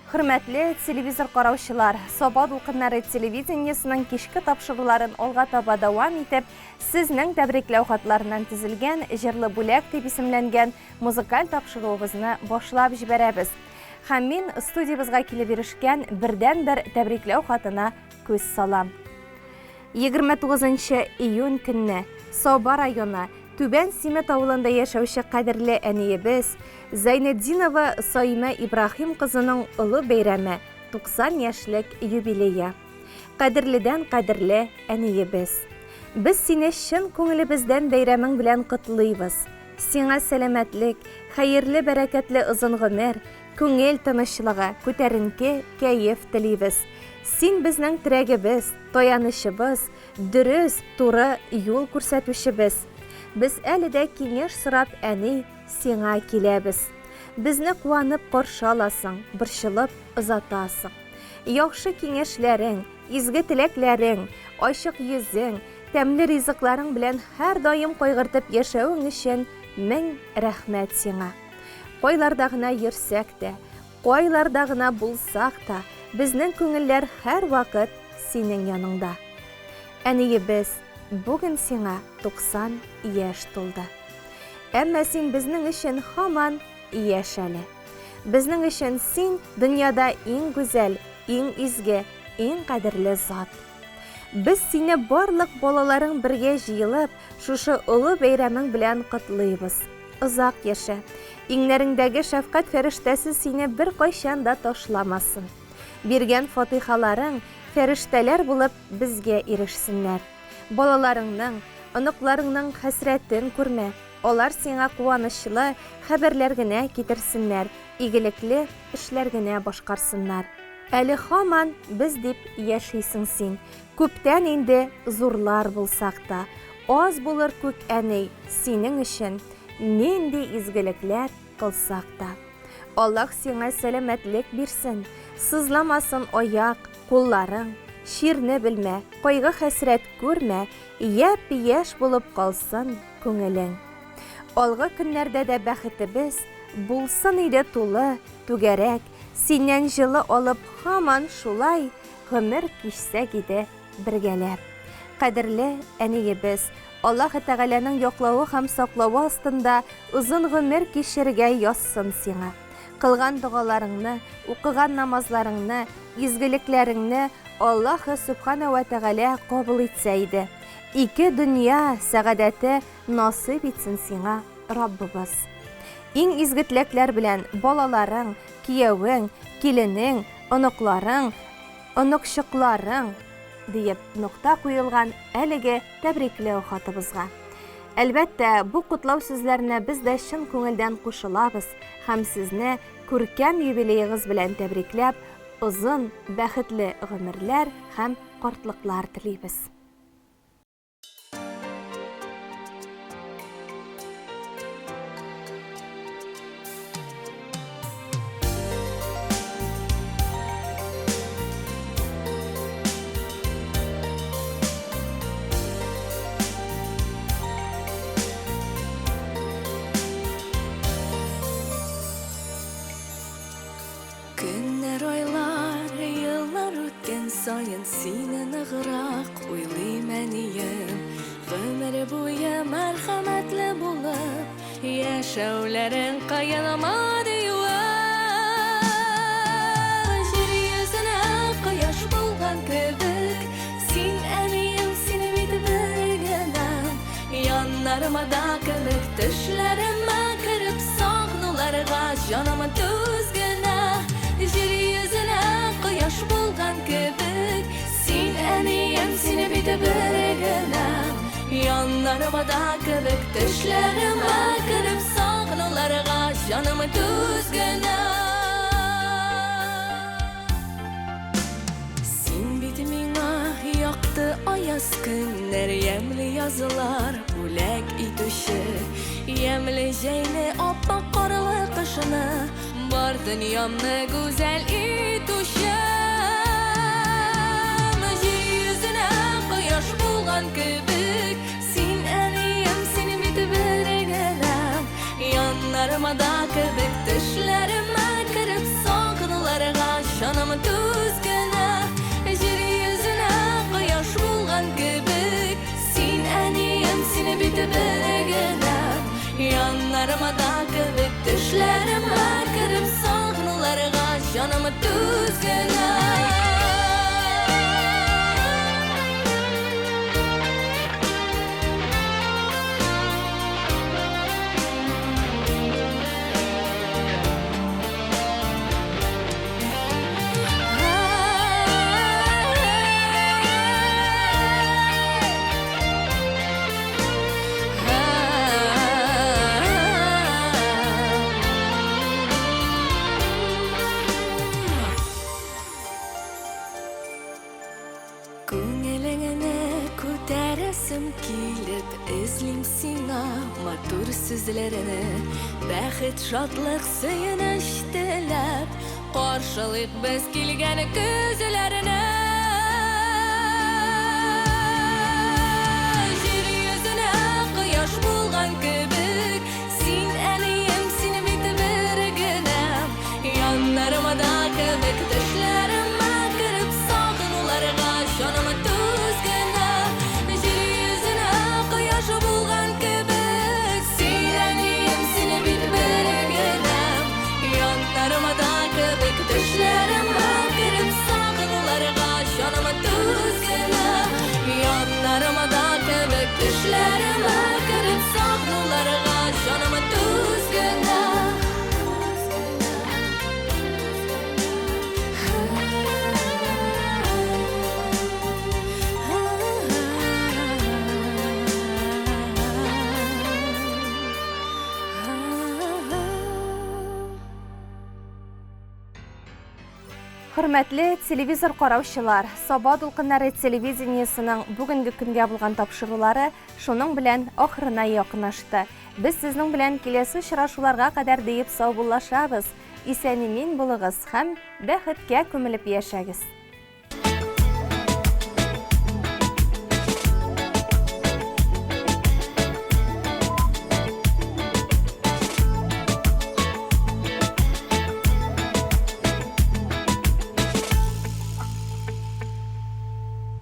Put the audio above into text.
Хөрмәтле телевизор караучылар, Саба дулкыннары телевидениесының кичке тапшыруларын алга таба дәвам итеп, сезнең тәбрикләү хатларыннан төзелгән Җырлы бүләк дип исемләнгән музыкаль тапшыруыбызны башлап җибәрәбез. Һәм мин студиябезгә килеп ирешкән бердәнбер тәбрикләү хатына күз салам. 29 июнь көнне Саба районы Түбән Симет авылында яшәүче кадерле әниебез Зәйнетдинова Саимә Ибраһим кызының олы бәйрәме, 90 яшьлек юбилее. Кадерледән кадерле әниебез! Без сине чын күңелебездән бәйрәмең белән котлыйбыз. Сиңа сәламәтлек, хәерле бәрәкәтле озын гомер, күңел тынычлыгы, күтәренке кәеф телибез. Син безнең терәгебез, таянычыбыз, дөрес, туры юл күрсәтүчебез. Без әле дә киңәш сорап әни, сиңа киләбез. Безне куанып каршы аласың, борчылып озатасың. Яхшы киңәшләрең, изге теләкләрең, ачык йөзең, тәмле ризыкларың белән һәрдаим кайгыртып яшәвең өчен мең рәхмәт сиңа. Кайларда гына йөрсәк тә, кайларда гына булсак та, безнең күңелләр һәрвакыт синең яныңда. Әниебез, бүген сиңа 90 яшь тулды. Әмма син безнең өчен һаман яшь әле. Безнең өчен син дөньяда иң гүзәл, иң изге, иң кадерле зат. Без сине барлык балаларың бергә җыелып, шушы олы бәйрәмең белән котлыйбыз. Озак яшә. Иңнәреңдәге шәфкать фәрештәсе сине беркайчан да ташламасын. Биргән фатыйхаларың фәрештәләр булып безгә ирешсеннәр. Балаларыңның, оныкларыңның хәсрәтен күрмә, алар сиңа куанычлы хәбәрләр генә китерсеннәр, игелекле эшләр генә башкарсыннар. Әле һаман без дип яшисең син, күптән инде зурлар булсак та, аз булыр күк әни синең өчен нинди изгелекләр кылсак та. Аллаһ сиңа сәламәтлек бирсен, сызламасын аяк, кулларың, чирне белмә, кайгы-хәсрәт күрмә, япь-яшь булып калсын күңелең. Алгы көннәрдә дә бәхетебез булсын иде тулы, түгәрәк, синнән җылы алып һаман шулай гомер кичсәк иде бергәләп. Кадерле әниебез, Аллаһы Тәгаләнең яклавы һәм саклавы астында озын гомер кичерергә язсын сиңа. Кылган догаларыңны, укыган намазларыңны, изгелекләреңне Аллаһы Сүбхәнә вә Тәгалә кабул итсә иде. Ике дөнья сәгадәте насыйп итсен сиңа Раббыбыз. Иң изге теләкләр белән балаларың, киявең, киленең, оныкларың, оныкчыкларың, диеп нокта куелган әлеге тәбрикләү хатыбызга. Әлбәттә, бу котлау сүзләренә без дә чын күңелдән кушылабыз һәм сезне күркәм юбилеегыз белән тәбрикләп, озын, бәхетле гомерләр һәм картлыклар телибез. Көннәр, айлар, еллар үткән саен сине ныграк уйлыйм, әнием. Гомер буе мәрхәмәтле булып, яшәүләрең каеныма диюем. Җир йөзенә кояш булган кебек, син, әнием, син бит бер генә. Яннарыма да кебек, төшләремә кереп, сагынуларга җаным түз генә. Җир йөзенә кояш булган кебек, син, әнием, син бит бер генә. Яннарыма да кебек, төшләремә кереп, сагынуларга җаным түз генә. Син бит миңа якты аяз көннәр, ямьле язлар бүләк итүче, ямьле җәйне, ап-ак карлы кышны, бар дөньямны гүзәл итүче. Җир йөзенә кояш булган кебек, син, әнием, син бит бер генә. Яннарыма да кебек, төшләремә кереп, сагынуларга җаным түз генә. Күңелеңне күтәрәсем килеп, эзлим сиңа матур сүзләрне. Бәхет, шатлык, сөенеч теләп, каршылыйк без килгән көзләрне. Җир йөзенә кояш булган кебек, син, әнием, син бит бер генә. Яннарымда кебек төшләремә кереп сагынуларга җаным түз генә. Җир йөзенә кояш булган кебек, син, әнием, син бит бер генә. Яннарымда кебек төшләремә кереп сагынуларга җаным түз генә. Яннарымда кебек төшләремә кереп сагынуларга җаным түз генә. Хөрмәтле телевизор караучылар, Саба дулкыннары телевидениесының бүгенге көнгә булган тапшырулары шуның белән ахырына якынлашты. Без сезнең белән киләсе очрашуларга кадәр диеп саубуллашабыз. Исән-имин булыгыз һәм бәхеткә күмелеп яшәгез.